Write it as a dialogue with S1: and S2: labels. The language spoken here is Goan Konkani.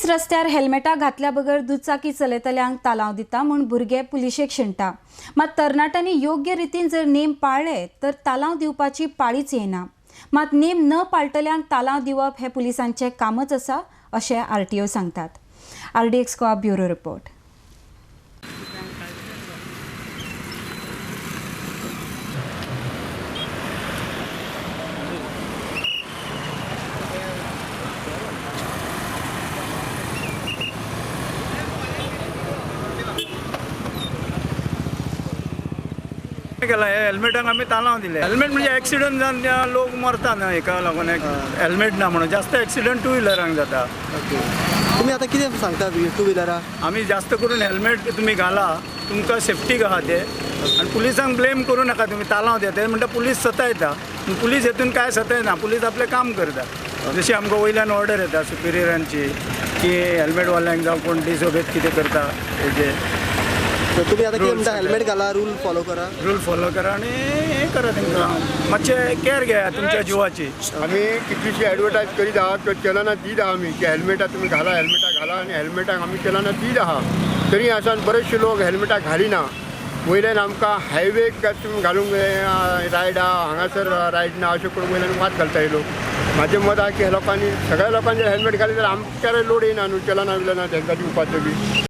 S1: रस्त्यार हेल्मेटां घातल्या बगर दुचाकी चलयतल्यांक तालांव दिता म्हूण भुरगे पुलिशेक शिणटा. मात तरणाट्यांनी योग्य रितीन जर नेम पाळ्ळे तर तालांव दिवपाची पाळीच येना. मात नेम न पाळटल्यांक तालांव दिवप हें पुलिसांचें कामच आसा अशें आरटीओ सांगतात. RDX Goa bureau report.
S2: केला हे हेल्मेटांक आमी तालांव दिले. हेल्मेट म्हणजे एक्सिडंट जावन लोक मरता न्हय हेका लागून हेल्मेट ना म्हणून जास्त एक्सिडंट टू व्हिलरांक जाता.
S3: तुमी आतां कितें सांगता टू व्हिलराक?
S2: आमी जास्त करून हेल्मेट तुमी घाला, तुमकां सेफ्टीक आहा ते. आनी पुलिसांक ब्लेम करूं नाका तुमी तालांव दिता ते म्हणटा पुलीस सतायता. पुलीस हेतून कांय सतायना, पुलीस आपलें काम करता. जशी आमकां वयल्यान ऑर्डर येता सुपिरियरांची की हेल्मेटवाल्यांक जावं कोण डिसोबेद कितें करता हेजे.
S3: तुमी आतां कितें म्हणटा? हेल्मेट घाला, रूल फॉलो करा.
S2: रूल फॉलो करा आनी हें करा, तांकां मातशें कॅर घेया तुमच्या जिवाची.
S4: आमी कितलीशी एडवर्टायज करीत आहा, त्यो चलना दीत आहा आमी की हेल्मेटां तुमी घाला, हेल्मेटां घाला. आनी हेल्मेटांक आमी चलना दीत आहा, तरी आसान बरेचशे लोक हेल्मेटां घालिना. वयल्यान आमकां हायवेक तुमी घालूंक रायड आहा, हांगासर रायड ना अशें करून वयल्यान वाद घालता हे लोक. म्हाजें मत आहा की ह्या लोकांनी सगळ्या लोकांनी जर हेल्मेट घालें जाल्यार आमच्यार लोड येयना न्हू, चलना बिलना तांकां दिवपाचो बी.